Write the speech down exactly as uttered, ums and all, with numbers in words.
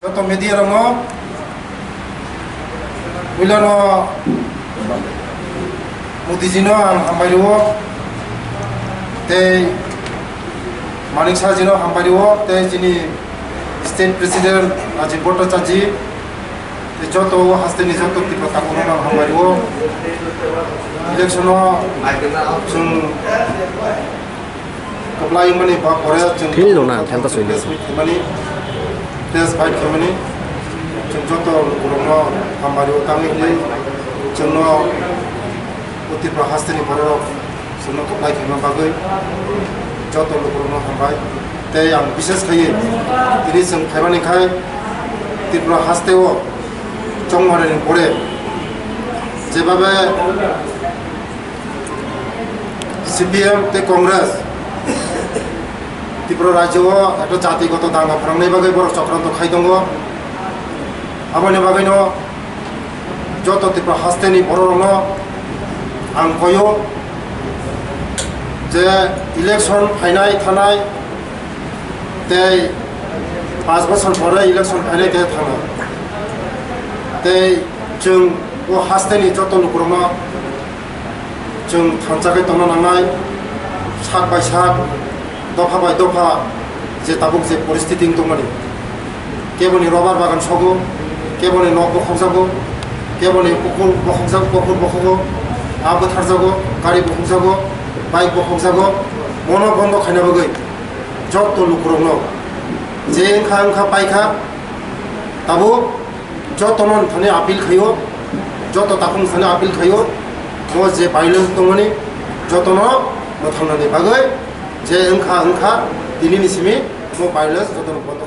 Joto media rokno puilano Modi jino ang hambai rwo, tei Manik Saha jino hambai rwo, tei chini state president Rajiv Bhattacharya, tei joto hasteni joto Tipra takhuk rokno ang hambai rwo. Election o chwng kwplai mani ba pore chwng Thil dona, thil ta soi press meet khaimani, press fight khaimani, chwng joto lukurokno hambai rwo, tangwi hwnwi chwngno o Tripura hasteni bororok chwngno kwplai khaima bagwi joto lukurokno hambai. Tei ang bishes khaiwi tini chwng khaimani khai Tripura hasteo chongmarani pore jebabe C P M tei Congress Tripura rajyo o ekta jatigoto danga phwrangnai bagwi borok chokranto khai tongo. Aboni bagwino joto Tripura hasteni bororokno ang koyo je election phainai thanai tei panch bosor pore election phainai tei thanai tei chwng o hasteni joto lukurokno chwng thansa khe tongna nangnai, sak bai sak, dopha bai dopha, je tabuk je poristiti wng tongmani. Keboni robar bagan sogo, keboni nok bokhokjago, keboni pukur bokhokjago, pukur bokhogo, ha bwtharjago, gari bokhokjago, bike bokhokjago, mono bondo khaina bagwi joto lukurokno je wngkha wngkha paikha, tabuk jotono thani appeal khaio, joto takhuk thani appeal khaio, bo je violence tongmani jotono mwthangnani bagwi je wngkha wngkha tinini simi bo violence jotono bondo